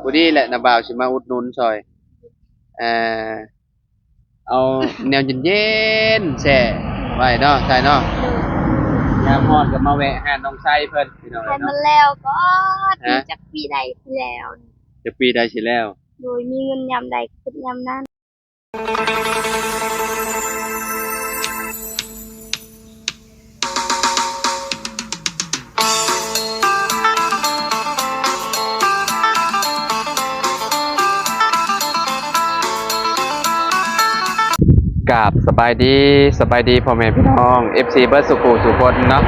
ພໍດີແຫຼະ ນ້າບ່າວຊິມາອຸດໜູນຊ່ອຍ ເອີ ເອົາແນວເຢັນໆແຊ່ໄວ້ເນາະ ໃສ່ເນາະ. ໂດຍ ຍາມຮ້ອນກໍມາແວະຮ້ານນ້ອງໄຊເພິ່ນ ພີ່ນ້ອງເອີຍເນາະ. ໃຫ້ມັນແລ້ວກ່ອນ. ຮະ? ຈັກປີໃດຊິແລ້ວ? ຈັກປີໃດຊິແລ້ວ? ໂດຍ ມີເງິນຍາມໃດກໍເກັບຍາມນັ້ນ. ກາບສະບາຍດີ ສະບາຍດີພໍ່ແມ່ພີ່ນ້ອງ ເອັຟຊີ ເບິດສູ່ຜູ້ສູ່ຄົນເນາະ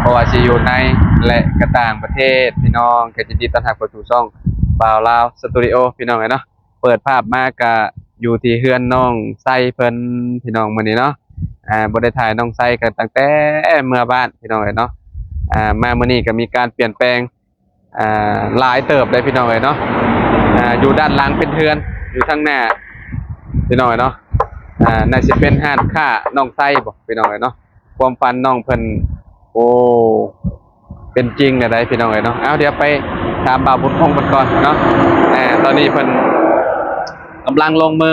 ບໍ່ວ່າຊິຢູ່ໃນ ແລະ ກະຕ່າງປະເທດ ພີ່ນ້ອງ ກໍຍິນດີຕ້ອນຮັບເຂົ້າສູ່ຊ່ອງບ່າວລາວສະຕູດິໂອ ພີ່ນ້ອງເອີຍເນາະ. ເປີດພາບມາກະຢູ່ທີ່ເຮືອນນ້ອງໄຊເພິ່ນ ພີ່ນ້ອງ ມື້ນີ້ເນາະ. ອ່າ ບໍ່ໄດ້ຖ່າຍນ້ອງໄຊກໍຕັ້ງແຕ່ເມືອບ້ານ ພີ່ນ້ອງເອີຍເນາະ. ອ່າ ມາມື້ນີ້ກໍມີການປ່ຽນແປງ ອ່າ ຫຼາຍເຕີບເດ້ ພີ່ນ້ອງເອີຍເນາະ. ອ່າ ຢູ່ດ້ານຫຼັງເປັນເຮືອນ ຢູ່ທາງໜ້າ ພີ່ນ້ອງເອີຍເນາະ. ອ່າ ໜ້າຊິເປັນຮ້ານຄ້ານ້ອງໄຊບໍ ພີ່ນ້ອງເອີຍເນາະ. ຄວາມຝັນນ້ອງເພິ່ນ ໂອ້ ເປັນຈິງແນວໃດ ພີ່ນ້ອງເອີຍເນາະ. ເອົາ ດຽວໄປຖາມບ່າວບຸນຄົງເພິ່ນກ່ອນເນາະ. ເອີ ຕອນນີ້ເພິ່ນກຳລັງລົງມື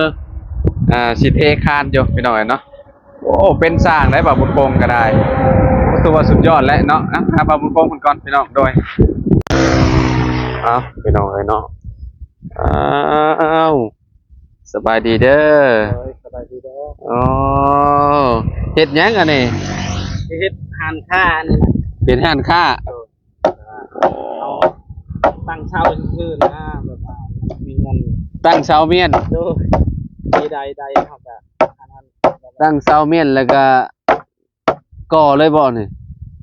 ເອີ ຊິເທຄານຢູ່ ພີ່ນ້ອງເອີຍເນາະ. ໂອ້ ເປັນຊ່າງໄດ໋ ບ່າວບຸນຄົງກໍໄດ້ ຖືວ່າສຸດຍອດແຫຼະເນາະ. ອ່ະ ຫາບ່າວບຸນຄົງເພິ່ນກ່ອນ ພີ່ນ້ອງ. ໂດຍ ເອົາ ພີ່ນ້ອງເອີຍເນາະ. ອ້າວ ສະບາຍດີເດີ. ໂດຍ ສະບາຍດີເດີ. ອໍ ເຮັດຫຍັງອັນນີ້? ຊິເຮັດຮ້ານຄ້າອັນນີ້ນະ. ເປັນຮ້ານຄ້າ? ໂດຍ ເອົາຕັ້ງເສົາຊື່ໆນະ ແບບວ່າມີເງິນ. ຕັ້ງເສົາມ້ຽນ? ໂດຍ ມີໄດ້ ໄດ້ເຮົາກະອັນນັ້ນ. ຕັ້ງເສົາມ້ຽນແລ້ວກະ ກໍ່ເລີຍບໍ່ນີ້?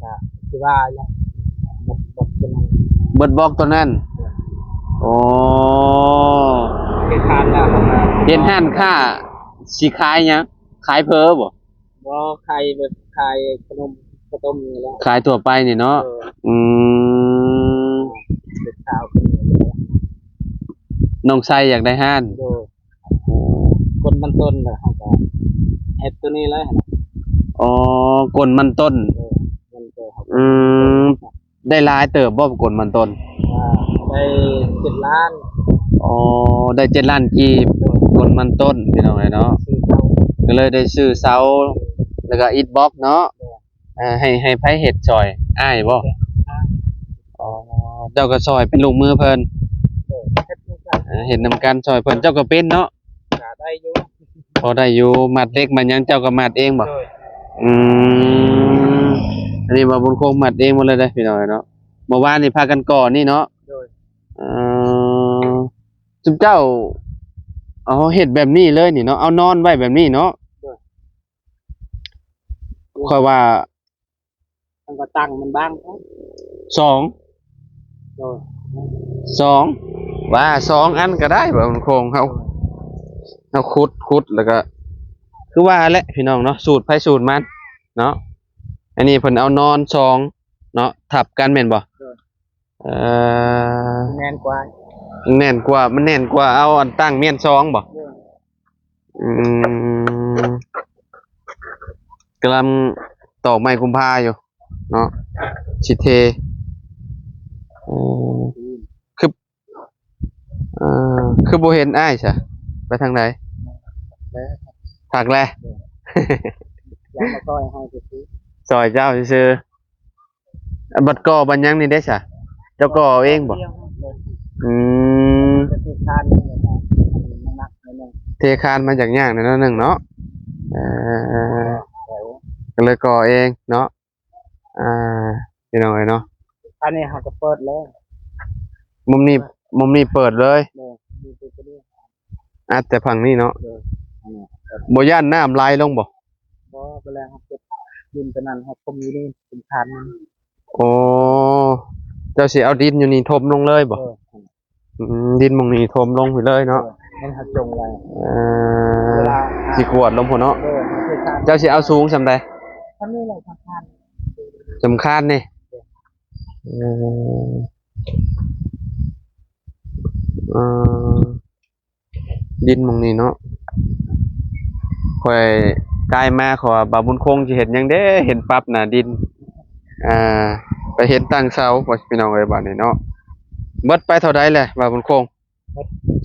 ກະຄືວ່າແຫຼະ ເບິດບລັອກຕົວນັ້ນ. ເບິດບລັອກຕົວນັ້ນ. ໂດຍ ອໍ ເຮັດຮ້ານຄ້າ ເຮັດຮ້ານຄ້າ ຊິຂາຍຫຍັງ? ຂາຍເຝີບໍ່? ບໍ່ ຂາຍແບບຂາຍຂະໜົມ ເຂົ້າຕົ້ມນີ້ແຫຼະ. ຂາຍທົ່ວໄປນີ້ເນາະ. ໂດຍ ອືມ ເດັກສາວ ນ້ອງໄຊຢາກໄດ້ຮ້ານ. ໂດຍ ໂອ້ ກົ້ນມັນຕົ້ນ ແລ້ວເຮົາກໍເຮັດຕົວນີ້ເລີຍຫັ້ນນະ. ອໍ ກົ້ນມັນຕົ້ນ. ເອີ ມັນກໍ ອືມ ໄດ້ຫຼາຍເຕີບບໍ່ ກົ້ນມັນຕົ້ນ? ອ່າ ໄດ້ເຈັດລ້ານ. ອໍ ໄດ້ເຈັດລ້ານກີບ. ໂດຍ ກົ້ນມັນຕົ້ນ ພີ່ນ້ອງເອີຍເນາະ. ຊື້ເສົາ ກໍເລີຍໄດ້ຊື້ເສົາ ແລ້ວກໍອິດບລັອກເນາະ. ໂດຍ ເອີ ໃຫ້ ໃຫ້ໃຜເຮັດຊ່ອຍ? ອ້າຍບໍ່? ໂດຍ ອໍ ເຈົ້າກໍຊ່ອຍເປັນລູກມືເພິ່ນ. ໂດຍ ເຮັດນຳກັນ ເອີ ເຮັດນຳກັນຊ່ອຍເພິ່ນ. ເຈົ້າກໍເປັນເນາະ? ກໍໄດ້ຢູ່ ພໍໄດ້ຢູ່. ມັດເຫຼັກມັດຫຍັງເຈົ້າກໍມັດເອງບໍ່? ໂດຍ ອືມ ອັນນີ້ບ່າວບຸນຄົງມັດເອງໝົດເລີຍເດ້ ພີ່ນ້ອງເອີຍເນາະ. ເມື່ອວານນີ້ພາກັນກໍ່ນີ້ເນາະ. ໂດຍ ເອີ ຊຸມເຈົ້າເອົາເຮັດແບບນີ້ເລີຍນີ້ເນາະ ເອົານອນໄວ້ແບບນີ້ເນາະ. ໂດຍ ຂ້ອຍວ່າ ມັນກໍຕັ້ງມັນບາງ ສອງ ໂດຍ ສອງ ວ່າສອງອັນກໍໄດ້ ບ່າວບຸນຄົງ. ເຮົາ ໂດຍ ເຮົາຂຸດ ຂຸດແລ້ວກໍຄືວ່າແຫຼະ ພີ່ນ້ອງເນາະ ສູດໃຜສູດມັນເນາະ. ອັນນີ້ເພິ່ນເອົານອນສອງເນາະ ທັບກັນແມ່ນບໍ່? ໂດຍ ເອີ ແໜ້ນກວ່າ ແໜ້ນກວ່າ ມັນແໜ້ນກວ່າ ເອົາອັນຕັ້ງມ້ຽນສອງບໍ່? ໂດຍ ອືມ ກຳລັງຕອກໄມ້ກຸມພາຢູ່ເນາະ ຊິເທ. ເອີ ອືມ ຄື ເອີ ຄືບໍ່ເຫັນອ້າຍຊະ ໄປທາງໃດ? ພັກແລ້ວ ຢາກມາຊ່ອຍເຮົາຊື່ໆ ຊ່ອຍເຈົ້າຊື່ໆ. ບັດກໍ່ບັດຫຍັງນີ້ເດ້ຊະ ເຈົ້າກໍ່ເອົາເອງບໍ່? ອືມ ເທຄານມັນຢາກຍາກໜ້ອຍໜຶ່ງເນາະ. ເອີ ກໍເລີຍກໍ່ເອງເນາະ. ອ່າ ພີ່ນ້ອງເອີຍເນາະ ອັນນີ້ເຮົາກໍເປີດເລີຍ ມຸມນີ້ ມຸມນີ້ເປີດເລີຍ. ໂດຍ ອັດແຕ່ຝັ່ງນີ້ເນາະ. ໂດຍ ອັນນີ້ບໍ່ຢ້ານນ້ຳໄຫຼລົງບໍ່? ບໍ່ ໄປແລ້ວເຮົາເກັບດິນຕົວນັ້ນ ເຮົາຖົມຢູ່ນີ້ ເປັນຄານມັນ. ໂອ້ ເຈົ້າຊິເອົາດິນຢູ່ນີ້ຖົມລົງເລີຍບໍ່? ໂດຍ ອືມ ດິນໝ່ອງນີ້ຖົມລົງໄປເລີຍເນາະ. ໂດຍ ມັນຫາຈົງໄວ້ ເອີ ເວລາຊິກວດລົງພຸ້ນເນາະ. ໂດຍ ເຮົາເທຄານ ເຈົ້າຊິເອົາສູງສ່ຳໃດ? ສ່ຳນີ້ແຫຼະ ສຳຄັນ ສຳຄັນນີ້. ໂດຍ ເອີ ເອີ ດິນໝ່ອງນີ້ເນາະ ຂ້ອຍກາຍມາ ຂ້ອຍວ່າບ່າວບຸນຄົງຊິເຮັດຫຍັງເດ້ ເຫັນປັບໜ້າດິນ ອ່າ ໄປເຫັນຕັ້ງເສົາ ພໍ່ແມ່ພີ່ນ້ອງເອີຍ ບາດນີ້ເນາະ. ເບິດໄປເທົ່າໃດແຫຼະບ່າວບຸນຄົງ?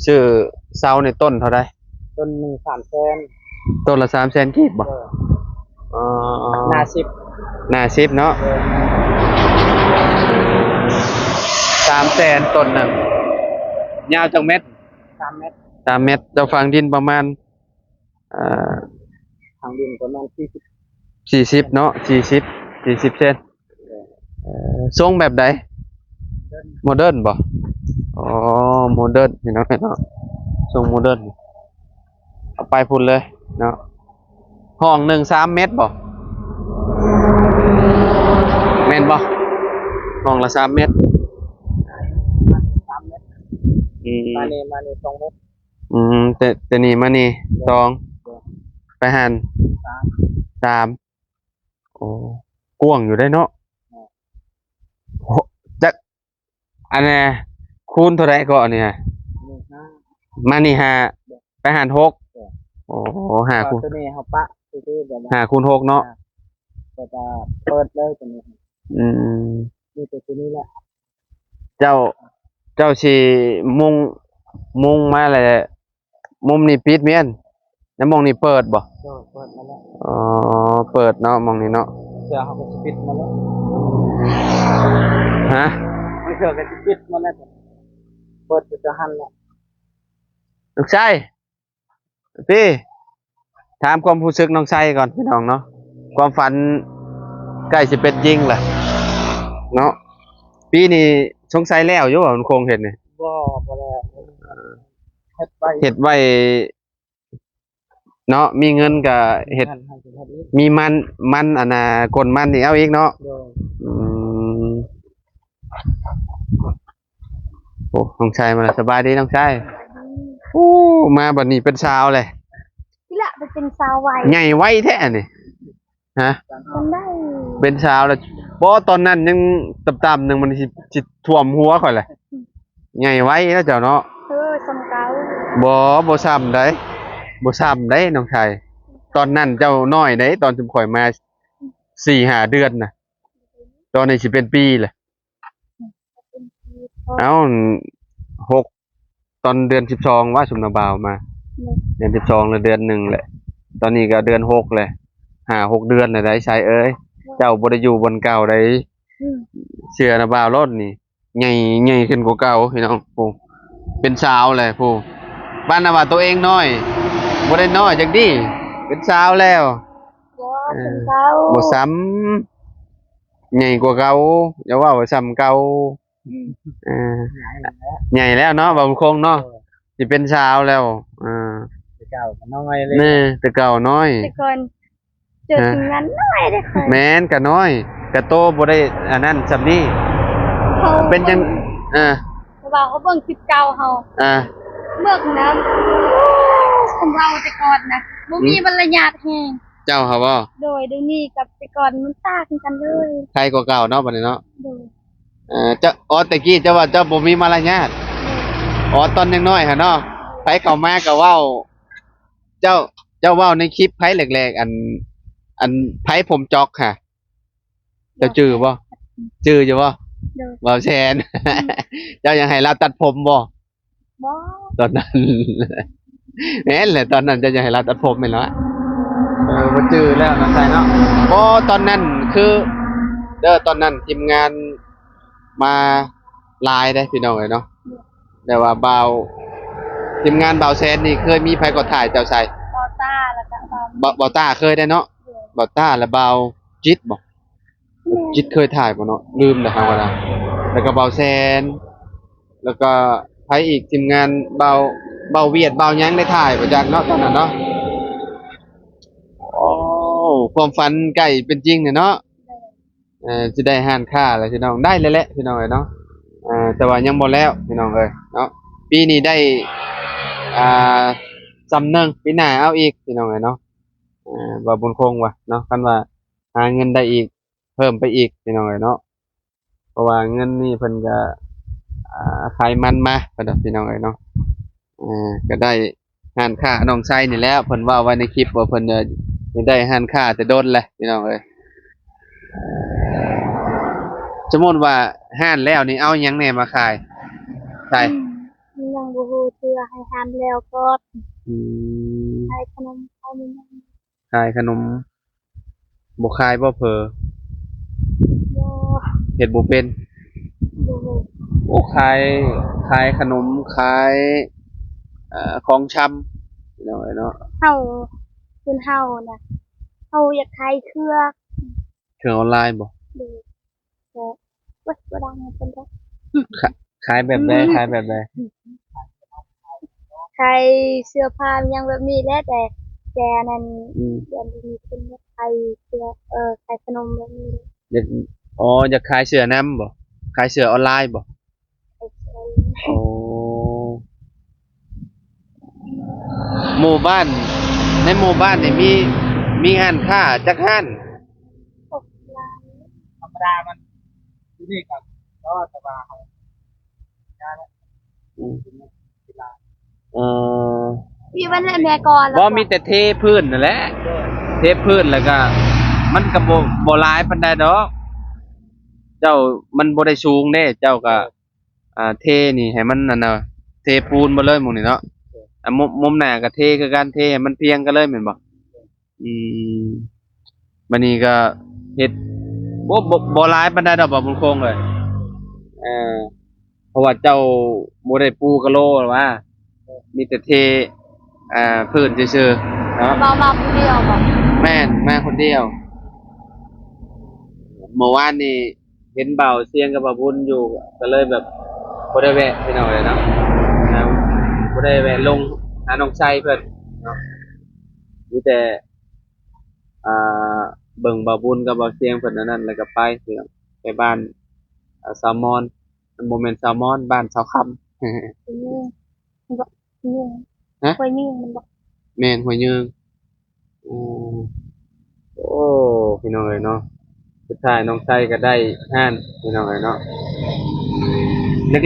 ຊື້ເຊົານີ້ຕົ້ນເທົ່າໃດ? ຕົ້ນໜຶ່ງສາມແສນ. ຕົ້ນລະສາມແສນກີບບໍ່? ເອີ ອໍ ໜ້າສິບ ໜ້າສິບເນາະ. ເອີ ສາມແສນຕົ້ນໜຶ່ງ. ຍາວຈັກແມັດ? ສາມແມັດ. ສາມແມັດ. ເຈົ້າຝັງດິນປະມານ ເອີ ທາງດິນປະມານສີ່ສິບ ສີ່ສິບເນາະ ສີ່ສິບ ສີ່ສິບເຊັນ. ເອີ ເອີ ຊົງແບບໃດ? ໂມເດີນບໍ່? ອໍ ໂມເດີນ ພີ່ນ້ອງເນາະ ຊົງໂມເດີນ. ເອົາໄປພຸ້ນເລີຍເນາະ. ຫ້ອງໜຶ່ງສາມແມັດບໍ່? ແມ່ນບໍ່? ຫ້ອງລະສາມແມັດ. ສາມແມັດ. ອືມ ມານີ້ ມານີ້ສອງແມັດ. ອືມ ແຕ່ ແຕ່ນີ້ມານີ້ ສອງ ໄປຫັ້ນ ສາມ ສາມ. ໂອ້ ກວ້າງຢູ່ເດ້ເນາະ. ໂອ້ ຈັກ ອັນນ່າ ຄູນເທົ່າໃດເກາະອັນນີ້? ມານີ້ຫ້າ ໄປຫັ້ນຫົກ. ໂອ້ ຫ້າ ໂຕນີ້ເຮົາປະຊື່ໆ ແບບວ່າ ຫ້າຄູນຫົກເນາະ. ແລ້ວກໍເປີດເລີຍໂຕນີ້. ອືມ ມີແຕ່ໂຕນີ້ແຫຼະ. ເຈົ້າ ເຈົ້າຊິມຸງ ມຸງມາແລ້ວ ມຸມນີ້ປິດແມ່ນ ແລ້ວໝ່ອງນີ້ເປີດບໍ່? ເອີ ເປີດມາແລ້ວ. ອໍ ເປີດເນາະ ໝ່ອງນີ້ເນາະ. ເທື່ອເຮົາກໍຊິປິດມາແລ້ວ. ຮະ? ບາງເທື່ອກໍຊິປິດມາແລ້ວ ເປີດຢູ່ແຕ່ຫັ້ນແຫຼະ. ລູກຊາຍ ພີ່ ຖາມຄວາມຮູ້ສຶກນ້ອງໄຊກ່ອນ ພີ່ນ້ອງເນາະ. ຄວາມຝັນໃກ້ຊິເປັນຈິງແຫຼະເນາະ. ປີນີ້ສົງໄສແລ້ວຢູ່ບໍ່ ມັນຄົງເຮັດນີ້? ບໍ່ ບໍ່ແລ້ວ. ເຮັດໄວ້ ເຮັດໄວ້ເນາະ. ມີເງິນກະເຮັດ ມີມັນ ມັນ ອັນນ່າ ກົ້ນມັນນີ້ເອົາອີກເນາະ. ໂດຍ. ອືມ. ໂອ້ ນ້ອງຊາຍມາແລ້ວ. ສະບາຍດີນ້ອງຊາຍ. ໂອ້ ມາບັດນີ້ເປັນສາວແລ້ວ. ນີ້ລະໄປເປັນສາວໄວ ໃຫຍ່ໄວແທ້ນີ້. ຮະ? ເປັນໄດ້ ເປັນສາວແລ້ວ. ບໍ່ ຕອນນັ້ນຍັງຕ່ຳໆ ຍັງມັນຊິ ຊິຖ້ວມຫົວຂ້ອຍແຫຼະ. ໃຫຍ່ໄວແລ້ວເຈົ້າເນາະ. ເອີ ສ່ຳເກົ່າ. ບໍ່ ບໍ່ສ່ຳໃດ ບໍ່ສ່ຳໃດນ້ອງຊາຍ. ຕອນນັ້ນເຈົ້ານ້ອຍໃດ ຕອນຊຸມຂ້ອຍມາສີ່ຫ້າເດືອນນະ. ຕອນນີ້ຊິເປັນປີແຫຼະ. ເອົ້າ ຫົກ ຕອນເດືອນສິບສອງວ່າ ຊຸມນາບ່າວມາ ໂດຍ ເດືອນສິບສອງ ຫຼືເດືອນໜຶ່ງແຫຼະ. ຕອນນີ້ກໍເດືອນຫົກແຫຼະ ຫ້າຫົກເດືອນແລ້ວໃດ໋ ຊາຍເອີຍ. ເຈົ້າບໍ່ໄດ້ຢູ່ບ່ອນເກົ່າໃດ໋. ອືມ ເຊື່ອນາບ່າວໂລດນີ້ ໃຫຍ່ ໃຫຍ່ຂຶ້ນກວ່າເກົ່າ ພີ່ນ້ອງ. ໂອ້ ເປັນສາວແລ້ວ ໂອ້ ປານນະວ່າໂຕເອງນ້ອຍ ບໍ່ໄດ້ນ້ອຍຈັກດີ້ ເປັນສາວແລ້ວ. ບໍ່ ເອີ ສ່ຳເກົ່າ ບໍ່ສ່ຳ ໃຫຍ່ກວ່າເກົ່າ. ຢ່າເວົ້າວ່າສ່ຳເກົ່າ. ອືມ ເອີ ໃຫຍ່ແລ້ວ ໃຫຍ່ແລ້ວເນາະ ບ່າວບຸນຄົງເນາະ. ເອີ ຊິເປັນສາວແລ້ວ. ເອີ ແຕ່ເກົ່າກໍນ້ອຍເລີຍ ແມ່ນ ແຕ່ເກົ່ານ້ອຍ. ແຕ່ກ່ອນເຈີ ຮະ ທີມງານນ້ອຍເດ້ຂ້ອຍ. ແມ່ນ ກໍນ້ອຍ ກໍໂຕບໍ່ໄດ້ອັນນັ້ນສ່ຳນີ້. ເຮົາເປັນຈັ່ງ ເອີ ເພາະວ່າເຮົາເບິ່ງຄລິບເກົ່າເຮົາ ອ່າ ເບິ່ງນຳ ຄົນເວົ້າແຕ່ກ່ອນນະ ບໍ່ມີ ອືມ ມາລະຍາດແຮງ. ເຈົ້າຫາບໍ່? ໂດຍ ດຽວນີ້ກັບແຕ່ກ່ອນມັນຕ່າງກັນເລີຍ ໄຄກວ່າເກົ່າເນາະ ບັດນີ້ເນາະ. ໂດຍ. ເອີ ເຈົ້າ ອໍ ແຕ່ກີ້ເຈົ້າວ່າເຈົ້າບໍ່ມີມາລະຍາດ. ໂດຍ. ອໍ ຕອນຍັງນ້ອຍຫັ້ນເນາະ ໃຜເຂົ້າມາກໍເວົ້າ ເຈົ້າ ເຈົ້າເວົ້າໃນຄລິບໃຜແລກໆ ອັນ ອັນໃຜຜົມຈອກຫະ ເຈົ້າຈື່ບໍ່? ຈື່ຢູ່ບໍ່? ໂດຍ. ບ່າວແຊນ ອືມ ເຈົ້າຢາກໃຫ້ລາວຕັດຜົມບໍ່? ບໍ່ ຕອນນັ້ນ ແມ່ນແຫຼະ ຕອນນັ້ນເຈົ້າຢາກໃຫ້ລາວຕັດຜົມແມ່ນລະ. ເອີ ບໍ່ຈື່ແລ້ວເນາະ ຊາຍເນາະ. ບໍ່ ຕອນນັ້ນຄື ເດີ ຕອນນັ້ນທີມງານມາຫຼາຍເດ້ ພີ່ນ້ອງເອີຍເນາະ. ແຕ່ວ່າບ່າວ ທີມງານບ່າວແຊນນີ້ເຄີຍມີໃຜກໍຖ່າຍເຈົ້າ ຊາຍ? ບ່າວຕ້າ ແລ້ວກໍບ່າວ ບ່າວ ບ່າວຕ້າເຄີຍໄດ້ເນາະ. ໂດຍ. ບ່າວຕ້າ ແລະ ບ່າວຈິດບໍ່? ແມ່ນ ຈິດເຄີຍຖ່າຍບໍ່ເນາະ ລືມແລ້ວເຮົາກໍໄດ້. ແລ້ວກໍບ່າວແຊນ ແລ້ວກໍໃຜອີກ ທີມງານບ່າວ ບ່າວຫວຽດ ບ່າວຫຍັງໄດ້ຖ່າຍບໍ່ຈັກເນາະ ຕອນນັ້ນເນາະ. ໂອ້ ຄວາມຝັນໃກ້ເປັນຈິງແລ້ວເນາະ. ເອີ ຊິໄດ້ຮ້ານຄ້າແລ້ວພີ່ນ້ອງ ໄດ້ແລ້ວແຫຼະພີ່ນ້ອງເອີຍເນາະ. ເອີ ແຕ່ວ່າຍັງບໍ່ແລ້ວພີ່ນ້ອງເອີຍເນາະ. ປີນີ້ໄດ້ ອ່າ ສ່ຳໜຶ່ງ ປີໜ້າເອົາອີກພີ່ນ້ອງເອີຍເນາະ. ເອີ ບ່າວບຸນຄົງວ່າເນາະ ຄັນວ່າຫາເງິນໄດ້ອີກ ເພີ່ມໄປອີກພີ່ນ້ອງເອີຍເນາະ. ເພາະວ່າເງິນນີ້ເພິ່ນກໍ ອ່າ ຂາຍມັນມາ ເພິ່ນວ່າ ພີ່ນ້ອງເອີຍເນາະ. ເອີ ກໍໄດ້ຮ້ານຄ້ານ້ອງໄຊນີ້ແຫຼະ ເພິ່ນເວົ້າໄວ້ໃນຄລິບວ່າເພິ່ນຈະ ຈະໄດ້ຮ້ານຄ້າແຕ່ດົນແຫຼະພີ່ນ້ອງເອີຍ. ເອີ ສົມມຸດວ່າຮ້ານແລ້ວນີ້ ເອົາຫຍັງແດ່ມາຂາຍ ໃສ່? ອືມ ຍັງບໍ່ຮູ້ເທື່ອ ໃຫ້ທຳແລ້ວກ່ອນ. ອືມ ຂາຍຂະໜົມ ຂາຍຫຍັງ? ຂາຍຂະໜົມ. ບໍ່ຂາຍບໍ່ເຜີ? ບໍ່. ເຮັດບໍ່ເປັນ? ບໍ່. ໂອ້ ຂາຍ ຂາຍຂະໜົມ ຂາຍ ເອີ ຂອງຊຳ ພີ່ນ້ອງເອີຍເນາະ. ເຮົາ ຄົນເຮົານະ ເຮົາຢາກຂາຍເຄື່ອງ ເຄື່ອງອອນລາຍບໍ່? ໂດຍ. ແຕ່ ໂອ້ຍ ບໍ່ດັງປານໃດ. ຂາຍ ຂາຍແບບໃດ? ຂາຍແບບໃດ? ຂາຍເສື້ອຜ້າຫຍັງແບບນີ້ແຫຼະ ແຕ່ ແຕ່ອັນນັ້ນ ອືມ ດຽວນີ້ເພິ່ນຂາຍເສື້ອ ເອີ ຂາຍຂະໜົມແບບນີ້. ຢາກ ອໍ ຢາກຂາຍເສື້ອນຳບໍ່? ຂາຍເສື້ອອອນລາຍບໍ່? ໂອ້ ໝູ່ບ້ານ ໃນໝູ່ບ້ານນີ້ມີ ມີຮ້ານຄ້າຈັກຮ້ານ? ທຳມະດາມັນຢູ່ນີ້ກໍ ກໍແຕ່ວ່າເຮົາ ອືມ ເອີ ມີວັນແລະແມ່ກ່ອນ ບໍ່ ມີແຕ່ເທພື້ນນັ້ນແຫຼະ ເທພື້ນ ແລ້ວກໍມັນກໍບໍ່ ບໍ່ຫຼາຍປານໃດດອກ ເຈົ້າ ມັນບໍ່ໄດ້ສູງເດ້ ເຈົ້າກໍ ອ່າ ເທນີ້ໃຫ້ມັນ ອັນນ່າ ເທປູນໝົດເລີຍໝ່ອງນີ້ເນາະ. ອ່າ ມຸມ ມຸມໜ້າກໍເທຄືກັນ ເທໃຫ້ມັນພຽງກັນເລີຍແມ່ນບໍ່? ອືມ ບັດນີ້ກໍເຮັດ ບໍ່ ບໍ່ ບໍ່ຫຼາຍປານໃດດອກ ບ່າວບຸນຄົງເອີຍ. ເອີ ເພາະວ່າເຈົ້າບໍ່ໄດ້ປູກະໂລຫວາ ມີແຕ່ເທ ອ່າ ພື້ນຊື່ໆເນາະ. ບ່າວມາຜູ້ດຽວບໍ່? ແມ່ນ ມາຄົນດຽວ. ເມື່ອວານນີ້ ເຫັນບ່າວຊຽງກັບບ່າວບຸນຢູ່ ກໍເລີຍແບບບໍ່ໄດ້ແວະ ພີ່ນ້ອງເອີຍເນາະ. ອ່າ ບໍ່ໄດ້ແວະລົງຫານ້ອງໄຊເພິ່ນເນາະ ມີແຕ່ ອ່າ ເບິ່ງບ່າວບຸນກັບບ່າວຊຽງເພິ່ນອັນນັ້ນ ແລ້ວກໍໄປ ພີ່ນ້ອງ ໄປບ້ານ ອ່າ ສາວມອນ ບໍ່ແມ່ນສາວມອນ ບ້ານສາວຄຳ. ຫ້ວຍຍືງ ບໍ່ ຫ້ວຍຍືງ ຮະ? ຫ້ວຍຍືງແມ່ນບໍ່? ແມ່ນ ຫ້ວຍຍືງ. ໂອ້ ໂອ້ ພີ່ນ້ອງເອີຍເນາະ ສຸດທ້າຍນ້ອງໄຊກໍໄດ້ຮ້ານ ພີ່ນ້ອງເອີຍເນາະ.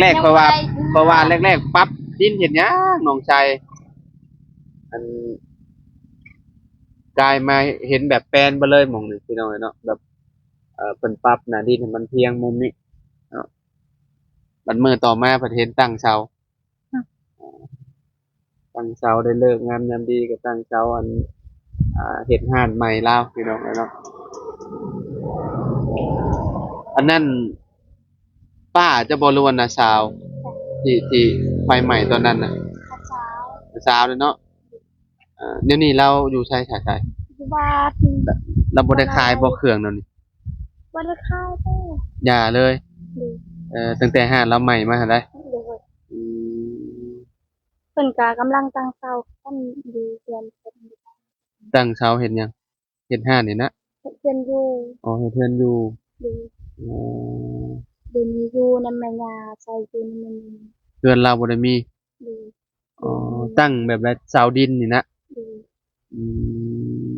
ແລກໆ ເພາະວ່າ ເພາະວ່າແລກໆ ປັບດິນເຮັດຫຍັງນ້ອງໄຊ ອັນ ກາຍມາເຫັນແບບແປນເບິດເລີຍໝ່ອງນີ້ ພີ່ນ້ອງເອີຍເນາະ ແບບ ເອີ ເພິ່ນປັບໜ້າດິນໃຫ້ມັນພຽງມຸມນີ້ເນາະ. ບັດມື້ຕໍ່ມາເພິ່ນເຫັນຕັ້ງເສົາ ອືມ ຕັ້ງເສົາ ໄດ້ເລີກງາມຍາມດີກໍຕັ້ງເສົາ ອັນ ອ່າ ເຮັດຮ້ານໃໝ່ລາວ ພີ່ນ້ອງເອີຍເນາະ. ອັນນັ້ນປ້າເຈົ້າບໍ່ ຫຼືວ່ານ້າສາວ ທີ່ ທີ່ໄຟໄໝ້ຕອນນັ້ນນະ? ນ້າສາວ ນ້າສາວເດ້ເນາະ. ອ່າ ດຽວນີ້ລາວຢູ່ໃສ ສາວໄຊ? ຢູ່ບ້ານ. ລາວບໍ່ໄດ້ຂາຍບໍ່ເຄື່ອງດຽວນີ້? ບໍ່ໄດ້ຂາຍເດ້. ຢ່າເລີຍ. ໂດຍ. ເອີ ຕັ້ງແຕ່ຮ້ານລາວໄໝ້ມາຫັ້ນໃດ? ໂດຍ. ອືມ ເພິ່ນກະກຳລັງຕັ້ງເສົາກັນຢູ່ເຮືອນເພິ່ນ. ຕັ້ງເສົາເຮັດຫຍັງ? ເຮັດຮ້ານນີ້ນະ? ເຮັດເຮືອນຢູ່. ອໍ ເຮັດເຮືອນຢູ່. ໂດຍ. ອໍ ດຽວນີ້ຢູ່ນຳແມ່ຍ່າ ໃຊ້ຢູ່ນຳແມ່ຍ່າ. ເຮືອນລາວບໍ່ໄດ້ມີ? ໂດຍ. ອໍ ຕັ້ງແບບໃດ ເສົາດິນນີ້ນະ? ໂດຍ. ອື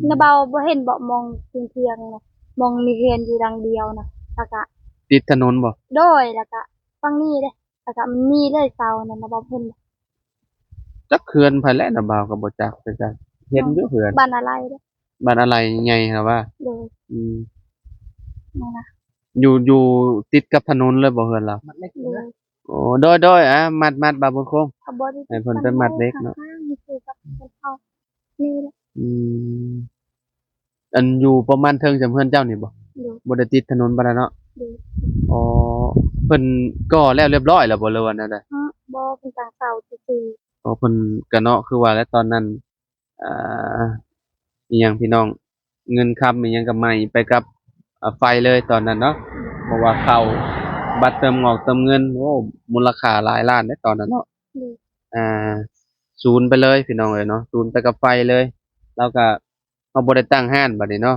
ມ ນ້າບ່າວບໍ່ເຫັນບໍ ໝ່ອງທຽງໆນະ ໝ່ອງມີເຮືອນຢູ່ຫຼັງດຽວນະ ແລ້ວກະ ຕິດຖະໜົນບໍ? ໂດຍ. ແລ້ວກະຝັ່ງນີ້ເດ້ ແລ້ວກະມັນມີເລີຍເສົານັ້ນ ນ້າບ່າວເຫັນບໍ່? ຈັກເຮືອນໃຜແຫຼະ ນ້າບ່າວກໍບໍ່ຈັກຄືກັນ. ເຫັນຢູ່ເຮືອນ ບ້ານອາໄລເດ້. ບ້ານອາໄລໃຫຍ່ຫັ້ນຫວາ? ໂດຍ. ອືມ ນັ້ນນະ ຢູ່ ຢູ່ຕິດກັບຖະໜົນເລີຍບໍເຮືອນລາວ? ໂດຍ. ໂອ້ ໂດຍໆ ອ່າ ມັດໆ ບ່າວບຸນຄົງ ໃຫ້ເພິ່ນໄປມັດເຫຼັກເນາະ. ນີ້ແຫຼະ. ອືມ ອັນຢູ່ປະມານເທິງຈຳເຮືອນເຈົ້ານີ້ບໍ? ໂດຍ. ບໍ່ໄດ້ຕິດຖະໜົນປານໃດເນາະ? ໂດຍ. ອໍ ເພິ່ນກໍ່ແລ້ວລຽບຮ້ອຍແລ້ວບໍ ຫຼືວ່າແນວໃດ? ເອີ ບໍ່ ເພິ່ນຕັ້ງເສົາຊື່ໆ. ອໍ ເພິ່ນກະເນາະ ຄືວ່າແຫຼະ ຕອນນັ້ນ ອ່າ ອີ່ຫຍັງພີ່ນ້ອງ ເງິນຄຳອີ່ຫຍັງກໍໄໝ້ໄປກັບ ອ່າ ໄຟເລີຍຕອນນັ້ນເນາະ. ເພາະວ່າເຂົ້າບັດເຕີມງອກເຕີມເງິນ ໂອ້ ມູນລະຄ່າຫຼາຍລ້ານເດ້ຕອນນັ້ນເນາະ. ອືມ ອ່າ ສູນໄປເລີຍພີ່ນ້ອງເອີຍເນາະ ສູນໄປກັບໄຟເລີຍ. ລາວກະ ເຮົາບໍ່ໄດ້ຕັ້ງຮ້ານບັດນີ້ເນາະ.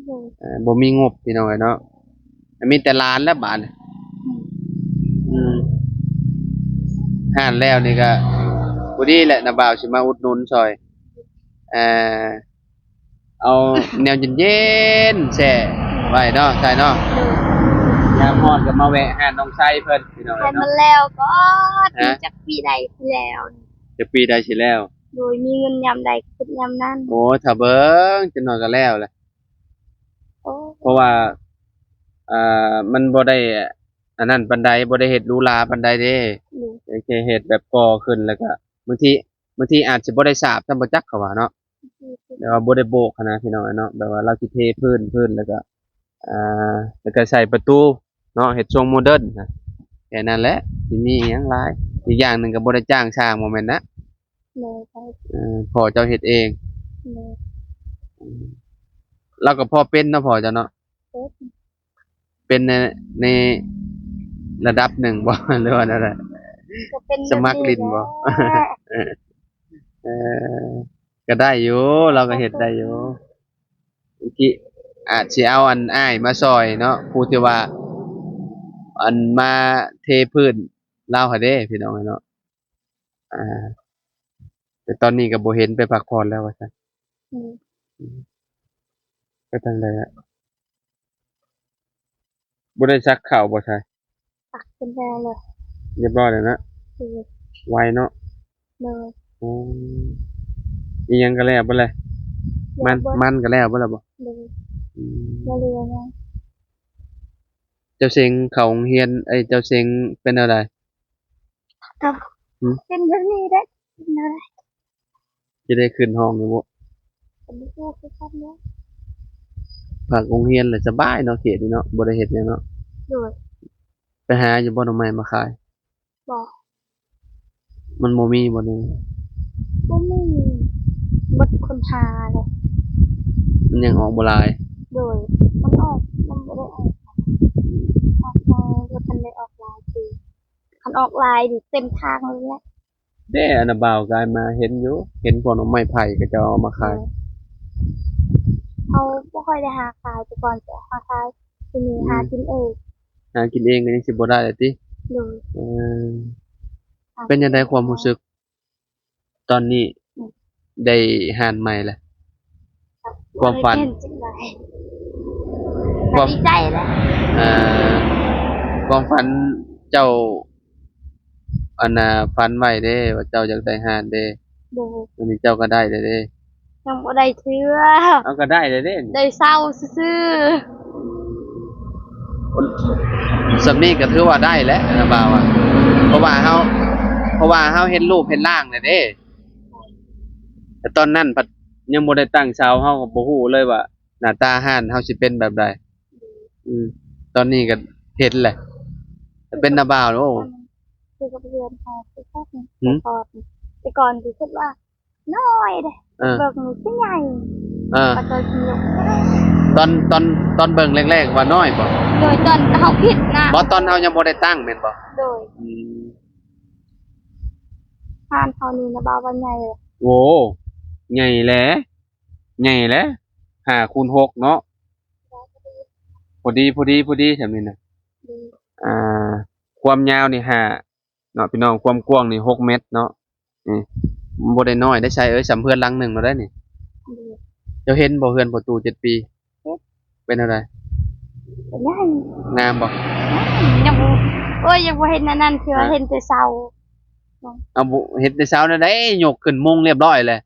ໂດຍ. ເອີ ບໍ່ມີງົບພີ່ນ້ອງເອີຍເນາະ ມີແຕ່ຫຼານແລ້ວບາດນີ້. ອືມ ອືມ ຮ້ານແລ້ວນີ້ກະພໍດີແຫຼະ ນ້າບ່າວຊິມາອຸດໜູນຊ່ອຍ ເອີ ເອົາແນວເຢັນໆແຊ່ໄວ້ເນາະ ໃສ່ເນາະ. ໂດຍ. ຍາມຮ້ອນກໍມາແວະຮ້ານນ້ອງໄຊເພິ່ນພີ່ນ້ອງເອີຍເນາະ. ໃຫ້ມັນແລ້ວກ່ອນ. ຮະ? ຈັກປີໃດຊິແລ້ວ? ຈັກປີໃດຊິແລ້ວ? ໂດຍ ມີເງິນຍາມໃດເກັບຍາມນັ້ນ. ໂອ້ຍ ຖ້າເບິ່ງຈັກໜ້ອຍກໍແລ້ວແຫຼະ. ໂອ້ ເພາະວ່າ ເອີ ມັນບໍ່ໄດ້ ອັນນັ້ນປານໃດ ບໍ່ໄດ້ເຮັດຫຼູຫຼາປານໃດເດ້. ໂດຍ ແຕ່ແຄ່ເຮັດແບບກໍ່ຂຶ້ນ ແລ້ວກະບາງທີ ບາງທີອາດຊິບໍ່ໄດ້ສາບຊ້ຳບໍ່ຈັກ ເຂົາວ່າເນາະ. ແບບວ່າບໍ່ໄດ້ໂບກຫັ້ນນະພີ່ນ້ອງເນາະ ແບບວ່າລາວຊິເທພື້ນ ພື້ນ ແລ້ວກໍ ອ່າ ແລ້ວກໍໃສ່ປະຕູເນາະ ເຮັດຊົງໂມເດີນນະ ແຄ່ນັ້ນແຫຼະ ຊິມີອີ່ຫຍັງຫຼາຍ. ອີກຢ່າງໜຶ່ງກໍບໍ່ໄດ້ຈ້າງຊ່າງ ບໍ່ແມ່ນນະ? ໂດຍ ເອີ ພໍ່ເຈົ້າເຮັດເອງ. ໂດຍ ອືມ ລາວກໍພໍເປັນເນາະ ພໍ່ເຈົ້າເນາະ? ເປັນ ເປັນໃນ ໃນລະດັບໜຶ່ງບໍ່ ຫຼືວ່າແນວໃດ? ກໍເປັນ ສະໝັກຫຼິ້ນບໍ່? ແບບນີ້ແຫຼະ ເອີ ກໍໄດ້ຢູ່ ລາວກໍເຮັດໄດ້ຢູ່. ອາດຊິເອົາອັນອ້າຍມາຊ່ອຍເນາະ ຜູ້ທີ່ວ່າອັນມາເທພື້ນລາວຫັ້ນເດ້ ພີ່ນ້ອງເນາະ. ອ່າ ແຕ່ຕອນນີ້ກໍບໍ່ເຫັນ ໄປພັກຜ່ອນແລ້ວວ່າຊັ້ນ. ອືມ ອືມ ໄປທາງໃດລະ? ບໍ່ໄດ້ສັກເຂົ້າບໍ່ຊະ? ສັກເປັນແລ້ວແຫຼະ ຮຽບຮ້ອຍແລ້ວນະ? ໂດຍ ໄວເນາະ? ໂດຍ ອືມ ອີ່ຫຍັງກໍແລ້ວເບິດແລ້ວ? ມັນ ມັນກໍແລ້ວເບິດແລ້ວບໍ່? ໂດຍ ອືມ ບໍ່ເຫຼືອຫຍັງ. ເຈົ້າເສັງເຂົ້າໂຮງຮຽນ ເອີຍ ເຈົ້າເສັງເປັນແນວໃດ? ກໍ ຫືມ? ເປັນແບບນີ້ແຫຼະ ເປັນແນວໃດ? ຈະໄດ້ຂຶ້ນຫ້ອງຢູ່ບໍ່? ກໍບໍ່ຮູ້ຄືກັນເນາະ. ພັກໂຮງຮຽນແຫຼະສະບາຍເນາະ ເຂດນີ້ເນາະ ບໍ່ໄດ້ເຮັດຫຍັງເນາະ. ໂດຍ ໄປຫາຢູ່ບໍ່ໜໍ່ໄມ້ມາຂາຍ? ບໍ່ ມັນບໍ່ມີບໍ່ນີ້? ບໍ່ມີ ເບິດຄົນຫາເລີຍ ມັນຍັງອອກບໍ່ຫຼາຍ. ໂດຍ ມັນອອກ ມັນບໍ່ໄດ້ອອກ ອອກມາບໍ່ທັນໄດ້ອອກຫຼາຍຄື ຄັນອອກຫຼາຍນີ້ເຕັມທາງເລີຍແຫຼະ. ເດ້ ອັນນ່າ ບ່າວກາຍມາເຫັນຢູ່ ເຫັນພວກໜໍ່ໄມ້ໄຜ່ເຂົາເຈົ້າເອົາມາຂາຍ. ໂດຍ ເຮົາບໍ່ຄ່ອຍໄດ້ຫາຂາຍ ແຕ່ກ່ອນຈະຫາຂາຍ ດຽວນີ້ ອືມ ຫາກິນເອງ. ຫາກິນເອງກໍຍັງຊິບໍ່ໄດ້ລະຕິ? ໂດຍ ເອີ ເປັນຈັ່ງໃດຄວາມຮູ້ສຶກຕອນນີ້? ອືມ ໄດ້ຮ້ານໃໝ່ລະ? ຄວາມຝັນ ຄວາມ ດີໃຈແຫຼະ ເອີ ຄວາມຝັນເຈົ້າ ອັນນ່າ ຝັນໄວ້ເດ້ວ່າເຈົ້າຢາກໄດ້ຮ້ານເດ້. ໂດຍ ອັນນີ້ເຈົ້າກໍໄດ້ແລ້ວເດ້. ຍັງບໍ່ໄດ້ເທື່ອ. ເອົາ ກໍໄດ້ແລ້ວເດ້ ໄດ້ເຊົ່າຊື່ໆ. ສ່ຳນີ້ກໍຖືວ່າໄດ້ແລ້ວ ອັນນ່າ ບ່າວວ່າ ເພາະວ່າເຮົາ ເພາະວ່າເຮົາເຫັນຮູບເຫັນຮ່າງແລ້ວເດ້. ແຕ່ຕອນນັ້ນພັດຍັງບໍ່ໄດ້ຕັ້ງເສົາ ເຮົາກໍບໍ່ຮູ້ເລີຍວ່າໜ້າຕາຮ້ານເຮົາຊິເປັນແບບໃດ. ອືມ ຕອນນີ້ກໍເຫັນແຫຼະ ເປັນນາບ່າວແລ້ວ. ຄືກັບເຮືອນເຮົາ ຄືກັນ ຫືມ ແຕ່ກ່ອນ ແຕ່ກ່ອນຊິຄິດວ່ານ້ອຍເດ້. ເອີ ເບິ່ງນີ້ຄືໃຫຍ່. ເອີ ຕອນ ຕອນ ຕອນເບິ່ງແລກໆວ່ານ້ອຍບໍ່? ໂດຍ ຕອນເຮົາຄິດນະ. ບໍ່ ຕອນເຮົາຍັງບໍ່ໄດ້ຕັ້ງແມ່ນບໍ່? ໂດຍ ອືມ ຮ້ານເຮົານີ້ນະບ່າວວ່າໃຫຍ່. ໂອ້ ໃຫຍ່ແຫຼະ ໃຫຍ່ແຫຼະ ຫ້າຄູນຫົກເນາະ. ພໍດີ ພໍດີ ພໍດີ ຊ່ຳນີ້ນະ. ອືມ ອ່າ ຄວາມຍາວນີ້ຫ້າເນາະພີ່ນ້ອງ ຄວາມກວ້າງນີ້ຫົກແມັດເນາະ. ນີ້ ມັນບໍ່ໄດ້ນ້ອຍໄດ້ຊາຍເອີຍ ສ່ຳເຮືອນຫຼັງໜຶ່ງແລ້ວໄດ໋ນີ້. ໂດຍ ເຈົ້າເຫັນບໍ່ເຮືອນພໍ່ຕູ້ເຈັດປີ? ເຫັນ. ເປັນແນວໃດ? ກໍໃຫຍ່. ງາມບໍ່? ຍັງບໍ່ ໂອ້ຍ ຍັງບໍ່ເຫັນອັນນັ້ນ ຄືວ່າ ຮະ ເຫັນແຕ່ເສົາ. ເອົາ ບໍ່ ເຫັນແຕ່ເສົາແນວໃດ? ຍົກຂຶ້ນມຸງລຽບຮ້ອຍແລ້ວ.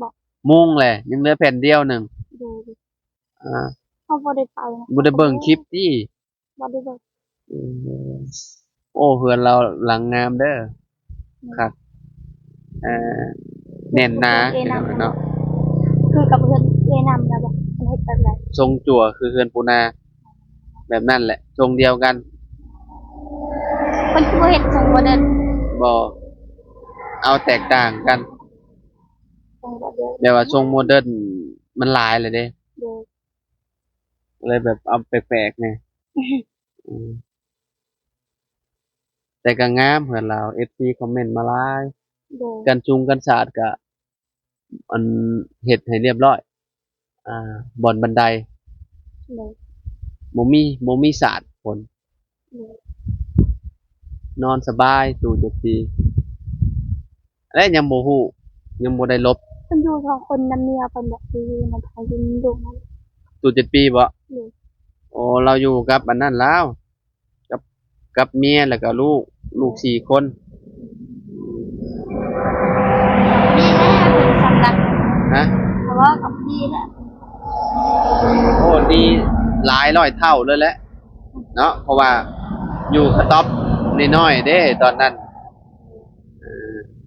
ບໍ່ ມຸງແຫຼະ ຍັງເຫຼືອແຜ່ນດຽວໜຶ່ງ. ໂດຍ ອ່າ ເຮົາບໍ່ໄດ້ໄປນະ ບໍ່ໄດ້ເບິ່ງຄລິບຕິ? ບໍ່ໄດ້ເບິ່ງ. ເອີ ໂອ້ ເຮືອນລາວຫຼັງງາມເດີ. ອືມ ຄັກ ເອີ ແໜ້ນໜາເນາະ. ຄືກັບເຮືອນເອື້ອຍນຳນະບໍ່? ເພິ່ນເຮັດແບບໃດ? ຊົງຈັ່ວຄືເຮືອນປູນາ ແບບນັ້ນແຫຼະ ຊົງດຽວກັນ. ເພິ່ນຄືບໍ່ເຮັດຊົງໂມເດີນ? ບໍ່ ເອົາແຕກຕ່າງກັນ. ຊົງໂມເດີນ ແບບວ່າຊົງໂມເດີນມັນຫຼາຍແລ້ວເດ້. ໂດຍ ເລີຍແບບເອົາແປກໆແດ່. ອືມ ແຕ່ກໍງາມເຮືອນລາວ ເອັຟຊີຄອມເມັນມາຫຼາຍ. ໂດຍ ກັນຊຸງກັນສາດກໍ ອັນ ເຮັດໃຫ້ລຽບຮ້ອຍ ອ່າ ບ່ອນບັນໄດ. ໂດຍ ບໍ່ມີ ບໍ່ມີສາດຄົນ. ໂດຍ ນອນສະບາຍ ຕູ້ເຈັດປີ ແລະ ຍັງບໍ່ຮູ້ ຍັງບໍ່ໄດ້ລົບ. ເພິ່ນຢູ່ສອງຄົນນຳເມຍເພິ່ນບໍ່? ຢູ່ນຳໃຜ? ຢູ່ນຳລູກນຳ. ຕູ້ເຈັດປີບໍ່? ໂດຍ ໂອ້ ລາວຢູ່ກັບອັນນັ້ນລາວ ກັບ ກັບເມຍ ແລ້ວກໍລູກ ລູກສີ່ຄົນ. ດີແລ້ວ ສຳລັບ ຮະ? ເວົ້າກັບດີແລ້ວ. ໂອ້ ດີຫຼາຍຮ້ອຍເທົ່າເລີຍແຫຼະເນາະ ເພາະວ່າ ຢູ່ກະຕ໊ອບນ້ອຍໆເດ້ຕອນນັ້ນ. ເອີ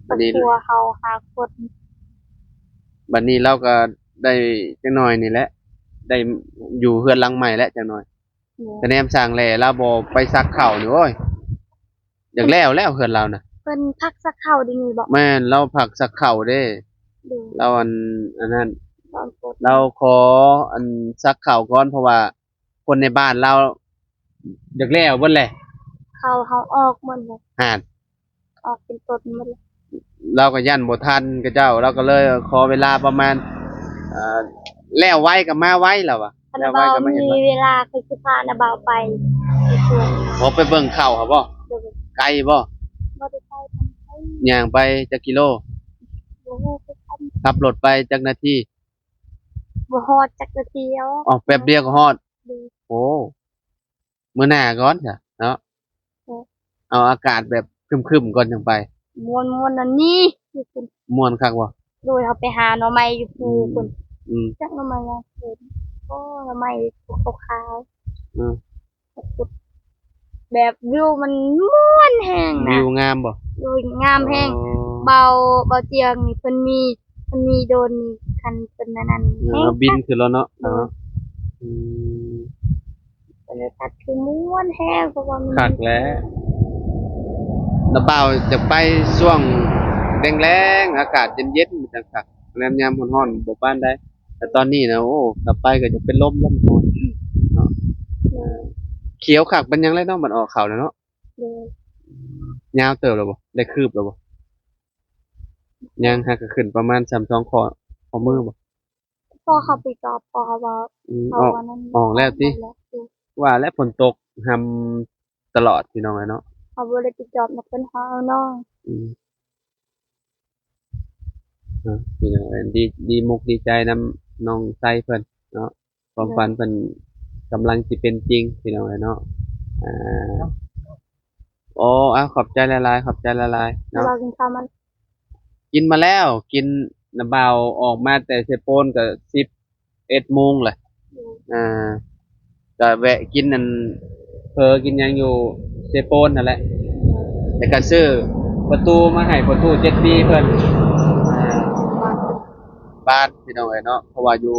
ບັດນີ້ ຄອບຄົວເຮົາຫ້າຄົນ. ບັດນີ້ລາວກໍໄດ້ຈັກໜ້ອຍນີ້ແຫຼະ ໄດ້ຢູ່ເຮືອນຫຼັງໃໝ່ແລ້ວຈັກໜ້ອຍ. ໂດຍ. ກະແນມຊ່າງແຫຼະ ລາວບໍ່ໄປສັກເຂົ້ານີ້ ໂອ້ຍ ຢາກແລ້ວແລ້ວເຮືອນລາວນະ. ເພິ່ນພັກສັກເຂົ້າດຽວນີ້ບໍ? ແມ່ນ ລາວພັກສັກເຂົ້າເດ້. ໂດຍ. ລາວອັນ ອັນນັ້ນ ລາວຂໍອັນສັກເຂົ້າກ່ອນ ເພາະວ່າຄົນໃນບ້ານລາວຢາກແລ້ວເບິດແຫຼະ. ເຂົ້າເຮົາອອກໝົດແລ້ວ. ຫັ້ນ ອອກເປັນຕົ້ນໝົດແລ້ວ. ລາວກໍຢ້ານບໍ່ທັນເຂົາເຈົ້າ ລາວກໍເລີຍຂໍເວລາປະມານ ເອີ ແລ້ວໄວກໍມາໄວລາວວ່າ. ຄັນ ແລ້ວໄວກໍມາເຮັດ ມີເວລາຂ້ອຍຊິພານ້າບ່າວໄປ ໄປສວນ. ໂອ້ ໄປເບິ່ງເຂົ້າຫັ້ນບໍ? ໂດຍ. ໄກບໍ? ບໍ່ໄດ້ໄກປານໃດ. ຍ່າງໄປຈັກກິໂລ? ບໍ່ຮູ້ຄືກັນ. ຂັບລົດໄປຈັກນາທີ? ບໍ່ຮອດຈັກນາທີ. ອໍ ແປັບດຽວກໍຮອດ. ໂດຍ. ໂອ້ ມື້ໜ້າກ່ອນຊະເນາະ. ເອີ ເອົາອາກາດແບບຄຶ້ມໆກ່ອນຈັ່ງໄປ. ມ່ວນໆ ອັນນີ້ ມ່ວນຄັກບໍ່? ໂດຍ. ເຮົາໄປຫາໜໍ່ໄມ້ຢູ່ພູພຸ້ນ. ອືມ ຈັກໜໍ່ໄມ້ຫຍັງເອີ້ນ ໂອ້ ໜໍ່ໄມ້ຂາວໆ. ອືມ ແບບວິວມັນມ່ວນແຮງນະ. ວິວງາມບໍ່? ໂດຍ ງາມແຮງ. ອໍ ເບົາ ເບົາຈຽງນີ້ເພິ່ນມີ ມັນມີໂດຣນນີ້ ຄັນເປັນອັນນັ້ນ ເອີ ແຮງ ເຮົາບິນຂຶ້ນແລ້ວເນາະ. ໂດຍ. ເນາະ ອືມ ບັນຍາກາດຄືມ່ວນແຮງ ເພາະວ່າມັນຄັກແຫຼະ. ນ້າບ່າວຢາກໄປຊ່ວງແລງໆ ອາກາດເຢັນໆ ມັນຈັ່ງຄັກ. ແລມຍາມຮ້ອນໆ ບໍ່ປານໃດ ແຕ່ຕອນນີ້ນະ ໂອ້ ຖ້າໄປກໍຈະເປັນລົມ ລົມຮ້ອນເນາະ. ໂດຍ. ຂຽວຄັກປານຫຍັງແລ້ວເນາະ ມັນອອກເຂົ້າແລ້ວເນາະ. ໂດຍ. ຍາວເຕີບແລ້ວບໍ່? ໄດ້ຄືບແລ້ວບໍ່? ຍັງ. ຫາກະຂຶ້ນປະມານສ່ຳສອງຂໍ້ ຂໍ້ມືບໍ່? ພໍ່ເຂົາໄປຈອບ ພໍ່ເຂົາວ່າ ອືມ ເຂົາ ອອກ ວ່ານັ້ນ ອອກແລ້ວຕິ? ອອກແລ້ວ. ວ່າແລ້ວຝົນຕົກຮ່ຳຕະຫຼອດ ພີ່ນ້ອງເອີຍເນາະ. ເຮົາບໍ່ໄດ້ໄປຈອບນຳເພິ່ນ ເຮົາເອົານ້ອງ. ອືມ ເນາະ ພີ່ນ້ອງເອີຍ ດີ ດີມຸກດີໃຈນຳນ້ອງໄຊເພິ່ນເນາະ. ຄວາມຝັນເພິ່ນກຳລັງຊິເປັນຈິງ ພີ່ນ້ອງເອີຍເນາະ. ອ່າ ໂອ້ ອາ ຂອບໃຈຫຼາຍໆ ຂອບໃຈຫຼາຍໆເນາະ. ກິນເຂົ້າມາ ກິນມາແລ້ວ ກິນ ນ້າບ່າວອອກມາແຕ່ເຊໂປນກໍສິບເອັດໂມງແຫຼະ. ອືມ ອ່າ ກໍແວະກິນອັນເຝີກິນຫຍັງຢູ່ເຊໂປນຫັ້ນແຫຼະ ແລ້ວກໍຊື້ປະຕູມາໃຫ້ພໍ່ຕູ້ເຈັດປີເພິ່ນ. ບ້ານພີ່ນ້ອງເອີຍເນາະ ເພາະວ່າຢູ່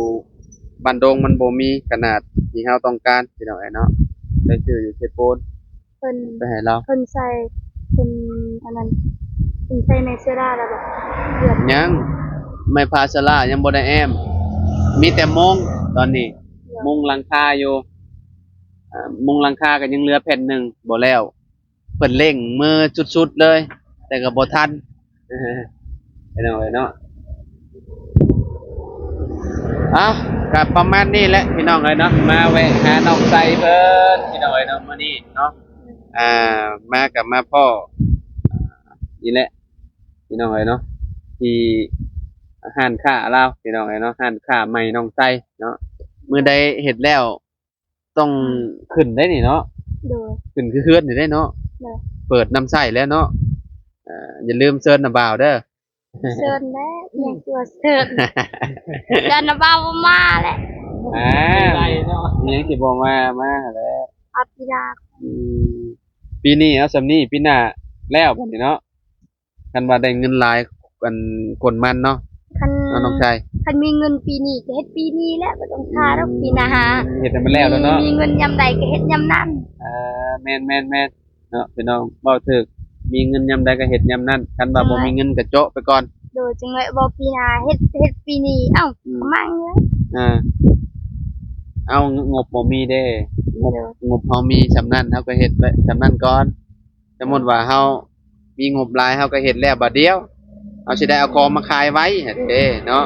ບ້ານດົງມັນບໍ່ມີຂະໜາດທີ່ເຮົາຕ້ອງການ ພີ່ນ້ອງເອີຍເນາະ ໄດ້ຊື້ຢູ່ເຊໂປນ ເພິ່ນ ໄປໃຫ້ລາວ. ເພິ່ນໃສ່ ເພິ່ນອັນນັ້ນ ເພິ່ນໃສ່ໄມ້ເຊື້ອລາແລ້ວບໍ່? ຍັງ ໄມ້ພາເຊື້ອລາຍັງບໍ່ໄດ້ແອ້ມ ມີແຕ່ມຸງຕອນນີ້ ມຸງຫຼັງຄາຢູ່. ອ່າ ມຸງຫຼັງຄາກໍຍັງເຫຼືອແຜ່ນໜຶ່ງບໍ່ແລ້ວ. ເພິ່ນເລັ່ງມືສຸດໆເລີຍ ແຕ່ກໍບໍ່ທັນ ພີ່ນ້ອງເອີຍເນາະ. ເອົ້າ ກໍປະມານນີ້ແຫຼະ ພີ່ນ້ອງເອີຍເນາະ ມາແວະຫານ້ອງໄຊເພິ່ນ ພີ່ນ້ອງເອີຍເນາະ ມື້ນີ້ເນາະ. ອ່າ ມາກໍມາພໍ້ ອ່າ ນີ້ແຫຼະ ພີ່ນ້ອງເອີຍເນາະ ທີ່ຮ້ານຄ້າລາວ ພີ່ນ້ອງເອີຍເນາະ ຮ້ານຄ້າໃໝ່ນ້ອງໄຊເນາະ. ມື້ໃດເຮັດແລ້ວ ຕ້ອງ ອືມ ຂຶ້ນໄດ໋ນີ້ເນາະ. ໂດຍ. ຂຶ້ນຄືເຮືອນນີ້ໄດ໋ເນາະ. ໂດຍ. ເປີດນຳໃຊ້ແລ້ວເນາະ. ເອີ ຢ່າລືມເຊີນນ້າບ່າວເດີ. ເຊີນແຫຼະ ຍັງຊິວ່າເຊີນ ຢ້ານນ້າບ່າວບໍ່ມາແຫຼະ. ອ່າ ຍັງຊິບໍ່ມາ ມາແຫຼະ ອາ ປີໜ້າ. ອືມ ປີນີ້ເອົາສ່ຳນີ້ ປີໜ້າແລ້ວບັດນີ້ເນາະ. ຄັນວ່າໄດ້ເງິນຫຼາຍ ອັນ ກົນມັນເນາະ ຄັນ ເນາະນ້ອງຊາຍ. ຄັນມີເງິນປີນີ້ກໍເຮັດປີນີ້ແຫຼະ ບໍ່ຕ້ອງຖ້າດອກ ອືມ ປີໜ້າ. ເຮັດໃຫ້ມັນແລ້ວໂລດເນາະ ມີເງິນຍາມໃດກໍເຮັດຍາມນັ້ນ. ເອີ ແມ່ນໆໆ ເນາະ ພີ່ນ້ອງເວົ້າຖືກ ມີເງິນຍາມໃດກໍເຮັດຍາມນັ້ນ ຄັນວ່າບໍ່ມີເງິນກໍໂຈະໄປກ່ອນ. ໂດຍ. ຈັ່ງໄດ້ເວົ້າປີໜ້າ ເຮັດ ເຮັດປີນີ້ ເອົ້າ ອືມ ກໍມັງເລີຍ. ອ່າ ເອົ້າ ງົບບໍ່ມີເດ້ ງົບ ໂດຍ ງົບເຮົາມີສ່ຳນັ້ນ ເຮົາກໍເຮັດໄວ້ສ່ຳນັ້ນກ່ອນ. ສົມມຸດວ່າເຮົາມີງົບຫຼາຍ ເຮົາກໍເຮັດແລ້ວບາດດຽວ ເຮົາຊິໄດ້ເອົາຂອງມາຂາຍໄວຫັ້ນເດ້ເນາະ.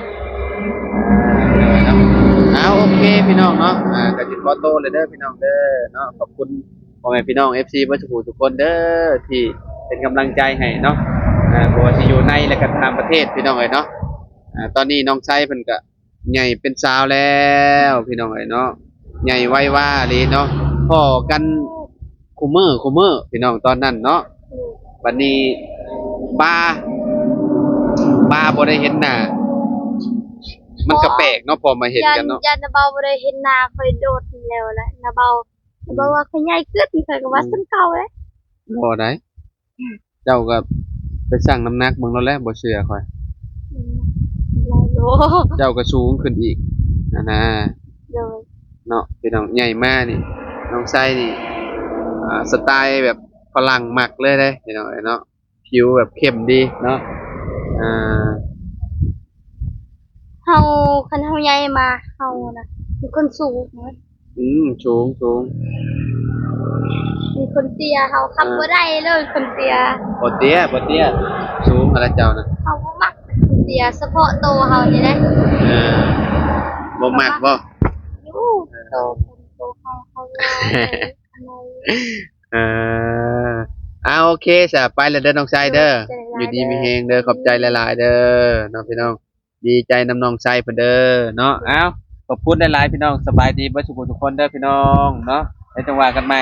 ເອົາ ໂອເຄພີ່ນ້ອງເນາະ ອ່າ ກໍຊິຂໍໂຕແລ້ວເດີພີ່ນ້ອງເດີເນາະ. ຂອບຄຸນພໍ່ແມ່ພີ່ນ້ອງເອັຟຊີເບິດສູ່ຜູ້ສູ່ຄົນເດີ ທີ່ເປັນກຳລັງໃຈໃຫ້ເນາະ ອ່າ ບໍ່ວ່າຊິຢູ່ໃນ ແລະ ກໍຕ່າງປະເທດ ພີ່ນ້ອງເອີຍເນາະ. ອ່າ ຕອນນີ້ນ້ອງໄຊເພິ່ນກໍ ໃຫຍ່ເປັນສາວແລ້ວພີ່ນ້ອງເອີຍເນາະ ໃຫຍ່ໄວວາອີ່ຫຼີເນາະ. ພໍ້ກັນຄູ່ມື້ຄູ່ມື້ພີ່ນ້ອງຕອນນັ້ນເນາະ. ບັດນີ້ປາ ປາບໍ່ໄດ້ເຫັນໜ້າ ມັນກໍແປກເນາະ ພໍມາເຫັນກັນເນາະ. ຢ້ານນ້າບ່າວບໍ່ໄດ້ເຫັນໜ້າຂ້ອຍໂດນແລ້ວແຫຼະ ນ້າບ່າວ ອືມ ບອກວ່າຂ້ອຍໃຫຍ່ຂຶ້ນ ຂ້ອຍກໍວ່າ ອືມ ສ່ຳເກົ່າແຫຼະ. ບໍ່ໄດ້ ເຈົ້າກໍໄປຊັ່ງນ້ຳໜັກເບິ່ງໂລດແຫຼະ ບໍ່ເຊື່ອຂ້ອຍ. ອືມ ເຈົ້າກໍສູງຂຶ້ນອີກຫັ້ນນາ. ໂດຍ ເນາະ ພີ່ນ້ອງ ໃຫຍ່ມານີ້ ນ້ອງໄຊນີ້ ອ່າ ສະໄຕແບບຝຣັ່ງມັກເລີຍເດ້ ພີ່ນ້ອງເອີຍເນາະ. ຜິວແບບເຂັ້ມດີເນາະ. ອ່າ ເຮົາ ຄັນເຮົາໃຫຍ່ມາ ເຮົານະເປັນຄົນສູງ. ອືມ ສູງ ສູງ ເປັນຄົນເຕ້ຍ ເຮົາຂັບ ອ່າ ບໍ່ໄດ້ເລີຍ ຄົນເຕ້ຍ. ບໍ່ເຕ້ຍ ບໍ່ເຕ້ຍ ສູງຫັ້ນລະເຈົ້ານະ. ເຮົາບໍ່ມັກຄົນເຕ້ຍ ສະເພາະໂຕເຮົານີ້ແຫຼະ. ເອີ ບໍ່ມັກບໍ່? ຢູ່ ເອີ ໂຕ ໂຕເຮົາ ເຮົາ ເອີ ເອີ ອ່າ ໂອເຄຊະ ໄປແລ້ວເດີນ້ອງໄຊເດີ. ໂດຍ ຢູ່ດີມີແຮງເດີ ຂອບໃຈຫຼາຍໆເດີເນາະພີ່ນ້ອງ. ດີໃຈນຳນ້ອງໄຊເພິ່ນເດີເນາະ. ອ້າວ ຂອບຄຸນຫຼາຍໆພີ່ນ້ອງ. ສະບາຍດີເບິດທຸກຜູ້ທຸກຄົນເດີພີ່ນ້ອງເນາະ. ແລ້ວຈັ່ງວ່າກັນໃໝ່.